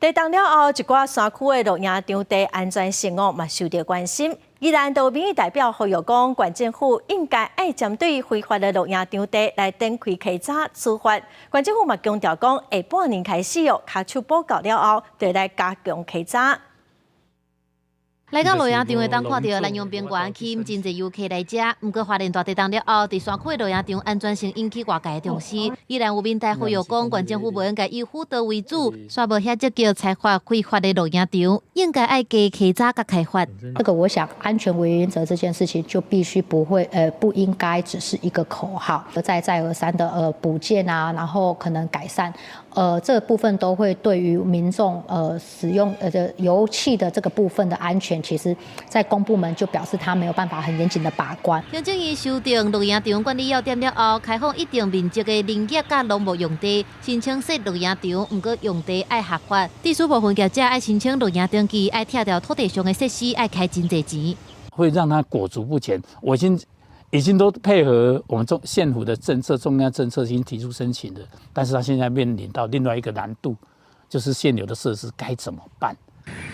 地動了後，一寡山區的露營場地安全性哦，嘛受著關心。宜蘭的民意代表呼籲講，縣政府應該愛針對非法的露營場地來展開稽查處罰。縣政府嘛強調講，下半年開始哦，跤手補夠了後，就來加強稽查。來到露營場會當看著蘭陽平原吸引真濟遊客來遮，毋過花蓮大地動了後，佇山區的露營場安全性引起外界的重視。依然有民代呼籲講，縣政府無應該以輔導為主，煞無遐積極裁罰非法的露營場，應該愛加稽查佮開罰。這個我想安全為原則這件事情就必須不會，不應該只是一個口號，而再再而三的補建啊，然後可能改善，這部分都會對於民眾使用的遊憩的這個部分的安全，其實，在公部門就表示他沒有辦法很嚴謹的把關。行政院修訂露營場管理要點了後，開放一定面積的林業佮農牧用地，申請設露營場，毋過用地愛合法。對此部分業者愛申請露營登記，愛拆掉土地上的設施，愛開真濟錢，會讓他裹足不前。我已經都配合我們中縣府的政策、中央政策已經提出申請的，但是他現在面臨到另外一個難度，就是現有的設施該怎麼辦？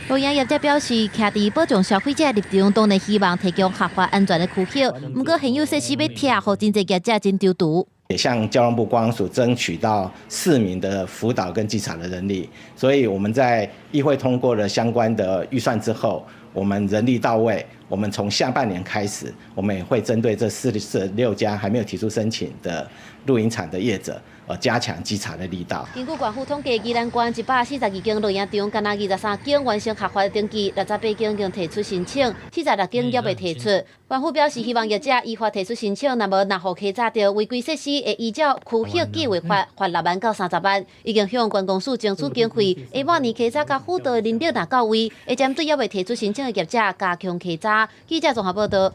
露營業者表示，徛佇保障消費者立場，當然希望提供合法安全的區域。毋過現有設施欲拆，予真濟業者真躊躇。也向交通部觀光署爭取到4名的輔導跟稽查的人力，所以我們在議會通過了相關的預算之後，我們人力到位，我們從下半年開始，我們也會針對這46家還沒有提出申請的露營場的業者，加強稽查的力道。根據縣府統計，宜蘭縣142間露營場，干焦23間完成合法登記，68間已經提出申請，46間猶未提出。縣府表示，希望業者依法提出申請，若無若予稽查著違規設施，會依照區域計劃法罰6萬到30萬。已經向觀光署爭取經費，下半年稽查佮輔導人力若到位，會針對猶未提出申請的業者加強稽查。記者綜合報道。